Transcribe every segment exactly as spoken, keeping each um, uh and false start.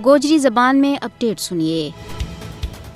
گوجری زبان میں اپڈیٹ سنیے۔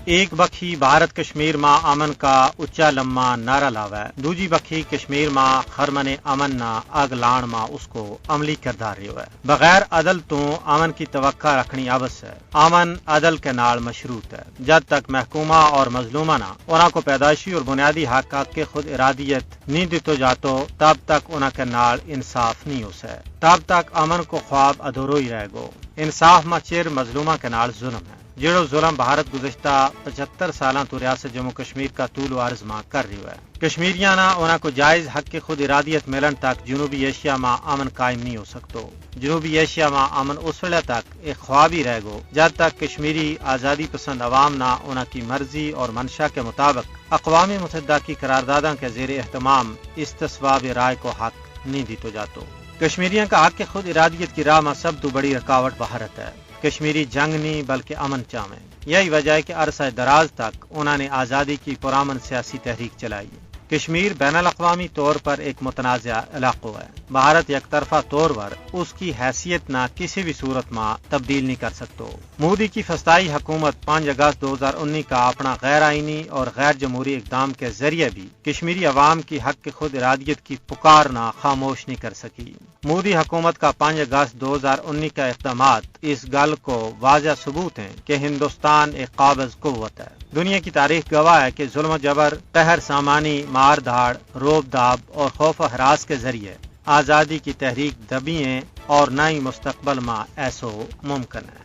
ایک بکھی بھارت کشمیر ما امن کا اچا لما نعرہ لاوے، دوجی بکھی کشمیر ما خرمن امن نا اگ لان ما اس کو عملی کردار رہیو ہے۔ بغیر عدل تو امن کی توقع رکھنی عبث ہے۔ امن عدل کے نال مشروط ہے۔ جد تک محکومہ اور مظلومہ نا انہاں کو پیدائشی اور بنیادی حق حق کے خود ارادیت نہیں دیتو جاتو، تب تک انہاں کے نال انصاف نہیں ہو سکے۔ تب تک امن کو خواب ادھورو ہی رہ گو۔ انصاف ما چیر مظلومہ کے نال ظلم ہے، جیڑو ظلم بھارت گزشتہ پچھتر سالاں تو ریاست جموں کشمیر کا طول و عرض ما کر رہیو ہے۔ کشمیریاں نا انہاں کو جائز حق کے خود ارادیت ملن تک جنوبی ایشیا ما امن قائم نہیں ہو سکتو۔ جنوبی ایشیا ما امن اس ویلے تک ایک خواب ہی رہ گو، جد تک کشمیری آزادی پسند عوام نا انہاں کی مرضی اور منشا کے مطابق اقوام متحدہ کی قرارداداں کے زیر اہتمام استصواب رائے کو حق نہیں دیتو جاتو۔ کشمیریاں کا حق خود ارادیت کی راہ ما سب تو بڑی رکاوٹ بھارت ہے۔ کشمیری جنگ نہیں بلکہ امن چاہویں۔ یہی وجہ ہے کہ عرصہ دراز تک انہاں نے آزادی کی پرامن سیاسی تحریک چلائی۔ کشمیر بین الاقوامی طور پر ایک متنازعہ علاقو ہے۔ بھارت یک طرفہ طور پر اس کی حیثیت نا کسی بھی صورت ما تبدیل نہیں کر سکتو۔ مودی کی فسطائی حکومت پانچ اگست دو ہزار انی کا اپنا غیر آئینی اور غیر جمہوری اقدام کے ذریعے بھی کشمیری عوام کی حق خود ارادیت کی پکار نا خاموش نہیں کر سکی۔ مودی حکومت کا پانچ اگست دو ہزار انی کا اقدامات اس گل کو واضح ثبوت ہیں کہ ہندوستان ایک قابض قوت ہے۔ دنیا کی تاریخ گواہ ہے کہ ظلم و جبر، قہر سامانی، مار دھاڑ، روب داب اور خوف و ہراس کے ذریعے آزادی کی تحریک دبی ہیں اور نہ ہی مستقبل ما ایسو ممکن ہے۔